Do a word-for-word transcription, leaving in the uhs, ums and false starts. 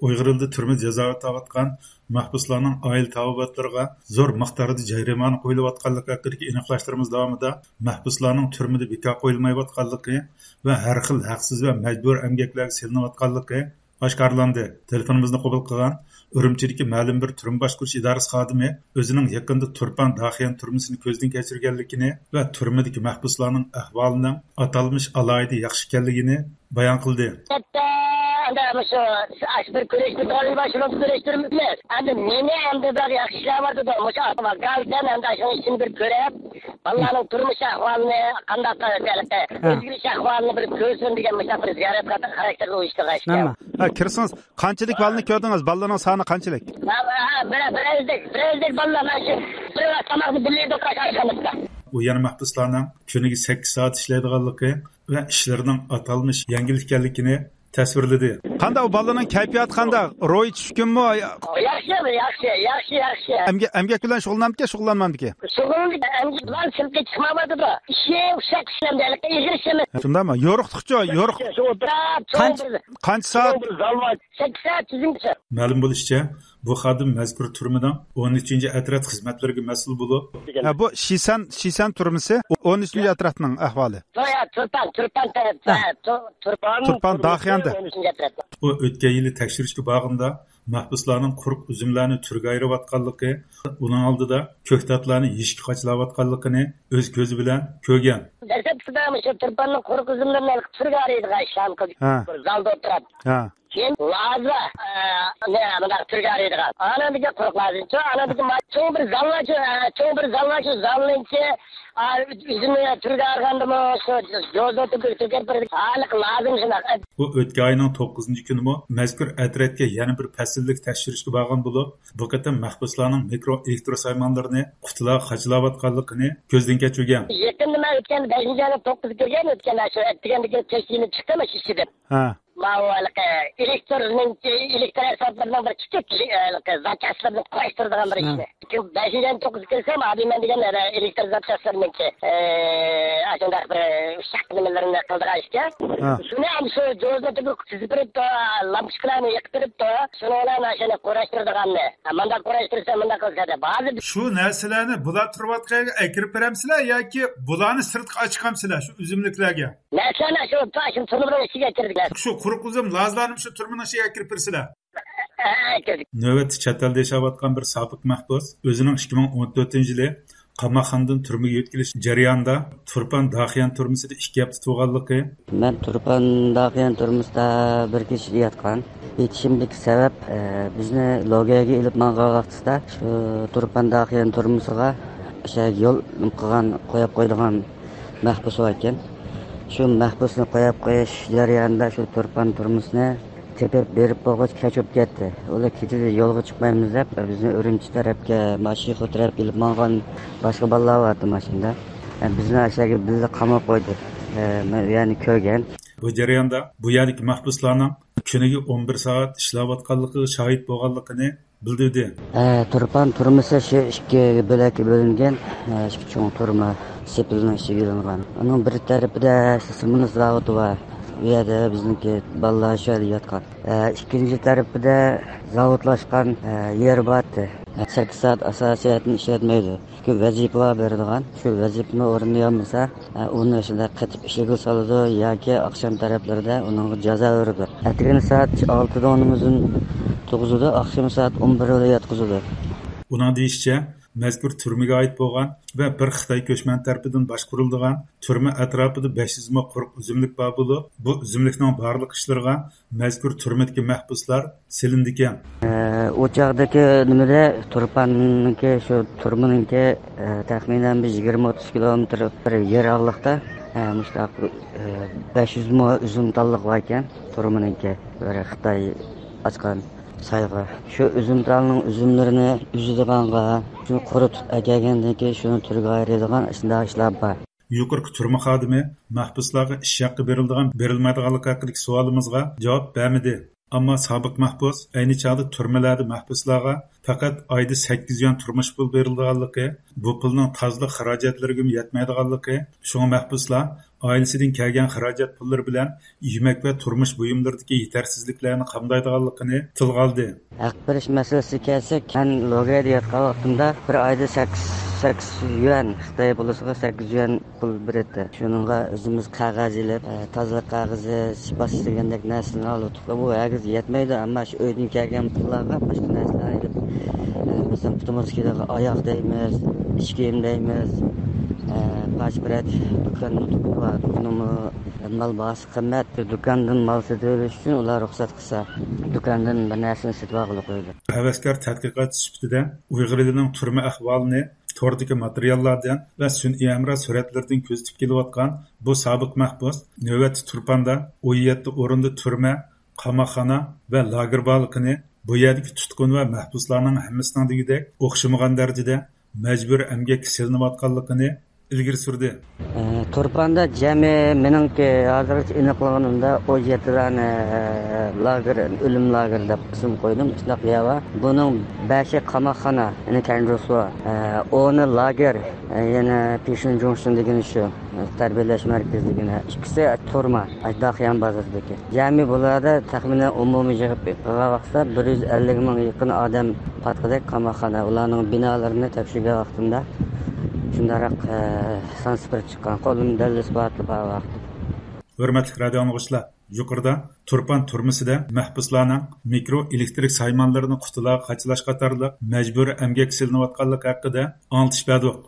ئۇيغۇر ئېلىدا تۈرمىدە جازا ئۆتەۋاتقان مەھبۇسلارنىڭ ئائىلە تاۋابىئاتلىرىغا زور مىقداردا جەرىمانە قويۇلۇۋاتقانلىقى ھەققىدىكى ئېنىقلاشلىرىمىز داۋامىدا مەھبۇسلارنىڭ تۈرمىدە بىكار قويۇلمايۋاتقانلىقى ۋە ھەر خىل ھەقسىز ۋە مەجبۇرىي ئەمگەكلەرگە سېلىنىۋاتقانلىقى ئاشكارىلاندى. تېلېفونىمىزنى قوبۇل قىلغان ئۈرۈمچىدىكى مەلۇم بىر تۈرمە باشقۇرۇش ئىدارىسى خادىمى ئۆزىنىڭ يېقىندا تۇرپان داخىيان تۈرمىسىنى كۆزدىن كەچۈرگەنلىكىنى ۋە تۈرمىدىكى مەھبۇسلارنىڭ ئەھۋالىنىڭ ئاتالمىش ئالاھىدە ياخشى ئىكەنلىكىنى بايان قىلدى. ھەتتا ئەمدى مۇشۇ ئاشۇ بىر كۆرۈشتە تولىمۇ باشلىنىپ كۆرۈشتۈرمىمىز. ئەمدى مېنى ئەمدى بىر ياخشى ئىشلەر بار دېدى. مۇشۇ ۋاكالىتەن ئەمدى شۇنىڭ ئىچىنى بىر كۆرۈپ، بالىلارنىڭ تۇرمۇش ئەھۋالىنى قانداق، ئۆزگىرىش ئەھۋالىنى بىر كۆرسۇن دېگەن مۇشۇنداق بىر زىيارەت خاراكتېرلىك ئۇيۇشتۇرغان ئىكەن. ھەممە. ھە، كىرسىڭىز، قانچىلىك بالىنى كۆردىڭىز؟ بالىلارنىڭ سانى قانچىلىك؟ ھە، ھە، بىر، بىر ئەزدىك، بىر ئەزدىك بالىلار مانا شۇ بىر ۋاق تاماقنى بىللە يېدۇق ئاشخانىدا. ئۇ يەنە مەھبۇسلارنىڭ كۈنىگە سەككىز سائەت ئىشلەيدىغانلىقى ۋە ئىشلىرىنىڭ ئاتالمىش يەڭگىل ئىكەنلىكىنى تەسۋىرلىدى. قانداق ئۇ بالىنىڭ كەيپىياتى قانداق؟ روھى چۈشكۈنمۇ؟ ياخشى، ياخشى، ياخشى، ياخشى. ئەمگە-، ئەمگەك بىلەن شۇغۇللىنامدىكەن، شۇغۇللانمامدىكەن؟ شۇغۇللىنىدىكەن، ئەمگەك بىلەن سىرتقا چىقمايۋاتىدۇ. ئىشى ئۇششاق ئىش ئەمدى، ھېلىقى ئېغىر ئىش ئەمەس. شۇنداقمۇ؟ يورۇقلۇقچۇ، يورۇق. شۇ ئولتۇرۇپ، چوڭ قانچە، بىر، قانچە چوڭ سائەت؟ بىر زال بار. سەككىز سائەت تۈزۈم. مەلۇم بولۇشىچە، بۇ خادىم مەزكۇر تۈرمىنىڭ ئون ئۈچىنچى ئەترەت خىزمەتلىرىگە مەسئۇل بولۇپ، ھە، بۇ شىسەن، شىسەن تۈرمىسى، ئون ئۈچىنچى ئەترەتنىڭ ئەھۋالى. تو-، يا، تۇرپان، تۇرپان تەرەپ، ھە. ھە، تو-، تۇرپان، تۇرپان داخياندا. ئون ئۈچىنچى ئەترەت. ئۇ ئۆتكەن يىلى تەكشۈرۈشكە بارغىنىدا، مەھبۇسلارنىڭ قۇرۇق ئۈزۈملەرنى تۈرگە ئايرىۋاتقانلىقى، ئۇنىڭ ئالدىدا كۆكتاتلارنى يېيىشكە قاچىلاۋاتقانلىقىنى ئۆز كۆزى بىلەن كۆرگەن. دەسلەپكىدە مۇشۇ تۇرپاننىڭ قۇرۇق ئۈزۈملىرىنى تۈرگە ئايرىيدىغان ئىشلارنى قىلدى. ھە. بىر زالدا ئولتۇرۇپ. ھە. كېيىن لازا، ئە، نە، مۇنداق تۈرگە ئايرىيدىغان. ئانىڭدىكى قۇرۇق لازىنچۇ، ئانىڭدىكى ما-، چوڭ بىر زال بار، ئە، چوڭ بىر زال بار، شۇ زالنىڭكى، ئا، ئۆزىنى تۈرگە ئايرىغاندىمۇ، شۇ جوزا تۈرگە، تۈرگە بىر ھالىق لازىم شۇنداق. بۇ ئۆتكەن ئاينىڭ توققۇزىنچى كۈنىمۇ مەزكۇر ئەترەتكە يەنە بىر پەسىللىك تەكشۈرۈشكە بارغان بولۇپ، بۇ قېتىم مەھبۇسلارنىڭ مىكرو ئېلېكترو سايمانلىرىنى قۇتىلارغا قاچىلاۋاتقانلىقىنى كۆزدىن كەچۈرگەن. يېقىندا مەن ئۆتكەن بەشىنچى ئاينىڭ توققۇزىدا كىرگەن، ئۆتكەن ئاشۇ ئەتىگەندىن كېيىن كەچ يېنىپ چىقتىم ئاشۇ ئىشىكتىن. ھە. ماۋۇ ھېلىقى ئېلېكترنىڭ، ئېلېكتر ئەسۋابلىرىنىڭ بىر كىچىك، ھېلىقى زاچاسلىرىنى قۇراشتۇرىدىغان بىر ئىشنى. لېكىن بەشىنچى ئاينىڭ توققۇزىدا كىرسەم، ئادىمەن دېگەن ئەنە ئېلېكتر زاچاسلىرىنىڭكى، ئە، ئاشۇنداق بىر ئۇششاق نېمىلىرىنى قىلىدىغان ئىكەن. ھە. شۇنى ھەم شۇ جوزىنى تۈگۈپ تۈزۈپ بېرىپتۇ، لامپۇچكىلارنى يېقىپ بېرىپتۇ. شۇنىڭ بىلەن ئاشۇنى قۇراشتۇرىدىغاننى. مانداق قۇراشتۇرسا، مۇنداق قىلسا دەپ. ھازىر شۇ نەرسىلەرنى بۇلار تۇرۇۋاتقان يەرگە ئەكىرىپ بېرەمسىلەر ياكى بۇلارنى سىرتقا ئاچىقامسىلەر شۇ ئۈزۈملۈكلەرگە؟ مەسىلەن، شۇ، شۇ تۈرمىنىڭ ئىچىگە كىردىك. شۇ قۇرۇق ئۈزۈم لازىلارنىمۇ شۇ تۈرمىنىڭ ئىچىگە ئەكىرىپ بېرىسىلەر؟ ھە، كىردىك. نۆۋەتتە چەت ئەلدە ياشاۋاتقان بىر سابىق مەھبۇس ئۆزىنىڭ ئىككى مىڭ ئون تۆتىنچى يىلى قاماقخانىدىن تۈرمىگە يۆتكىلىش جەريانىدا تۇرپان داخىيان تۈرمىسىدە ئىككى ھەپتە تۇرغانلىقى، مەن تۇرپان داخىيان تۈرمىسىدە بىر كېچە ياتقان. يېتىشىمدىكى سەۋەب، ئە، بىزنى لوگېيگە ئېلىپ ماڭغان ۋاقتىدا شۇ تۇرپان داخىيان تۈرمىسىغا ئىشەك يول قىلغان، قويۇپ قويىدىغان مەھبۇس بار ئىكەن. شۇ مەھبۇسنى قويۇپ قويۇش جەريانىدا شۇ تۇرپان تۈرمىسىنى تېپىپ بېرىپ بولغاچ كەچ بولۇپ كەتتى. ئۇلار كېچىدە يولغا چىقمايمىز دەپ، بىزنى ئۈرۈمچى تەرەپكە، ماشىخو تەرەپكە ئېلىپ ماڭغان باشقا بالىلار بارتى ماشىنىدا. بىزنى ئاشۇ يەرگە بىللە قاماپ قويدى. مەن ئۇ يەرنى كۆرگەن. بۇ جەرياندا بۇ يەردىكى مەھبۇسلارنىڭ كۈنىگە ئون بىر سائەت ئىشلەۋاتقانلىقىغا شاھىت بولغانلىقىنى بىلدۈردى. ئە، تۇرپان تۈرمىسى شۇ ئىككى بۆلەككە بۆلۈنگەن، ئە، ئىككى چوڭ تۈرمە سېپىلنىڭ ئىچىگە ئېلىنغان. ئۇنىڭ بىر تەرىپىدە سېمونت زاۋۇتى بار. ئۇ يەردە بىزنىڭكى بالىلار شۇ يەردە ياتقان. ئە، ئىككىنچى تەرىپىدە زاۋۇتلاشقان، ئە، يەر بار ئىدى. ئە، سەككىز سائەت ئاساسىي ھاياتنى ئىشلەتمەيدۇ. شۇ ۋەزىپىلەر بېرىدىغان، شۇ ۋەزىپىنى ئورۇندىيالمىسا، ئە، ئۇنى شۇنداق قېتىپ ئىشىككە سالىدۇ ياكى ئاخشام تەرەپلىرىدە ئۇنىڭغا جازا بېرىدۇ. ئەتىگەن سائەت ئالتىدا ئۇنى ئۈزۈم تۇغۇزىدۇ، ئاخشام سائەت ئون بىردا ياتقۇزىدۇ. ئۇنىڭ دېيىشىچە، مەزكۇر تۈرمىگە ئائىت بولغان ۋە بىر خىتاي كۆچمەن تەرىپىدىن باشقۇرۇلىدىغان تۈرمە ئەتراپىدا بەش يۈز مو قۇرۇق ئۈزۈملۈك بار بولۇپ، بۇ ئۈزۈملۈكنىڭ بارلىق ئىشلىرىغا مەزكۇر تۈرمىدىكى مەھبۇسلار سېلىندىكەن. ئە، ئۇ چاغدىكى نېمىدە تۇرپاننىڭكى، شۇ تۈرمىنىڭكى، ئە، تەخمىنەن بىر يىگىرمە ئوتتۇز كىلومېتىر بىر يىراقلىقتا، ئە، مۇشۇنداق، ئە، بەش يۈز مو ئۈزۈم تاللىقى باركەن، تۈرمىنىڭكى بىر خىتاي ئاچقان سايغا. شۇ ئۈزۈم تالنىڭ ئۈزۈملىرىنى ئۈزىدىغانغا، شۇنى قۇرۇتۇپ ئەكەلگەندىن كېيىن شۇنى تۈرگە ئايرىيدىغان شۇنداق ئىشلار بار. يۇقىرىقى تۈرمە خادىمى مەھبۇسلارغا ئىش ھەققى بېرىلىدىغان، بېرىلمەيدىغانلىقى ھەققىدىكى سوئالىمىزغا جاۋاب بەرمىدى. ئەمما سابىق مەھبۇس ئەينى چاغدا تۈرمىلەردە مەھبۇسلارغا پەقەت ئايدا سەككىز يۈەن تۇرمۇش پۇل بېرىلىدىغانلىقى، بۇ پۇلنىڭ تازىلىق خىراجەتلىرىگىمۇ يەتمەيدىغانلىقى، شۇڭا مەھبۇسلار ئائىلىسىدىن كەلگەن خىراجەت پۇللىرى بىلەن يېمەك ۋە تۇرمۇش بۇيۇملىرىدىكى يېتەرسىزلىكلەرنى قامدايدىغانلىقىنى تىلغا ئالدى. ھەق بېرىش مەسىلىسىگە كەلسەك، مەن لاگېردا ياتقان ۋاقتىمدا بىر ئايدا سەككىز، سەككىز يۈەن، خىتاي پۇلىسىغا سەككىز يۈەن پۇل بېرەتتى. شۇنىڭغا ئۆزىمىز قەغەز ئېلىپ، ئە، تازىلىق قەغىزى، سىپاس دېگەندەك نەرسىلەرنى ئالىۋاتىدۇق. بۇ ھەرگىز يەتمەيدۇ، ئەمما شۇ ئۆيدىن كەلگەن پۇللارغا باشقا نەرسىلەرنى ئېلىپ، ئە، بىزنىڭ پۇتىمىزغا كېلىدىغان ئاياغ دەيمىز، ئىچ كىيىم دەيمىز، ئە، پاچ بىرەت دۇكان بار، دۇكىنىمۇ مال باھاسى قىممەت، دۇكاندىن مال سېتىۋېلىش ئۈچۈن ئۇلار رۇخسەت قىلسا، دۇكاندىن بىر نەرسىنى سېتىۋالغىلى قويىدۇ. ھەۋەسكار تەتقىقاتچى سۈپىتىدە ئۇيغۇر ئېلىنىڭ تۈرمە ئەھۋالىنى توردىكى ماتېرىياللاردىن ۋە سۈنئىي ھەمراھ سۈرەتلىرىدىن كۆزىتىپ كېلىۋاتقان بۇ سابىق مەھبۇس نۆۋەتتە تۇرپاندا ئون يەتتە ئورۇندا تۈرمە، قاماقخانا ۋە لاگېر بارلىقىنى، بۇ يەردىكى تۇتقۇن ۋە مەھبۇسلارنىڭ ھەممىسىنىڭ دېگۈدەك ئوخشىمىغان دەرىجىدە مەجبۇرىي ئەمگەككە سېلىنىۋاتقانلىقىنى ئىلگىرى سۈردى. ئە، تۇرپاندا جەمئىي مېنىڭكى ھازىرغىچە ئېنىقلىغىنىمدا ئون يەتتە دانە، ئە، لاگېر، ئۆلۈم لاگېرى دەپ ئىسىم قويدۇم، شۇنداق يەر بار. بۇنىڭ بەشى قاماقخانا، يەنى كەنجۇسۇ، ئە، ئونى لاگېر، ئە، يەنە پىشۇن جۇڭشۇن دېگىنى شۇ، ئە، تەربىيەلەش مەركىزى دېگىنى، ئىككىسى تۈرمە، ئە، داخيان بازىرىدىكى. جەمئىي بۇلاردا تەخمىنەن ئومۇمىي يىغىپ قىلغان ۋاقىتتا بىر يۈز ئەللىك مىڭ يېقىن ئادەم پاتقۇدەك قاماقخانا. ئۇلارنىڭ بىنالىرىنى تەكشۈرگەن ۋاقتىمدا شۇنداقراق، ئە، سان سۈپۈرۈپ چىققان. قولۇمدا دەلىل ئىسپاتى بار ۋاقىت. ھۆرمەتلىك رادىئو ئاڭلىغۇچىلار، يۇقىرىدا تۇرپان تۈرمىسىدە مەھبۇسلارنىڭ مىكرو ئېلېكتىك سايمانلىرىنى قۇتىلارغا قاچىلاش قاتارلىق مەجبۇرىي ئەمگەككە سېلىنىۋاتقانلىقى ھەققىدە ئاڭلىتىش بەردۇق.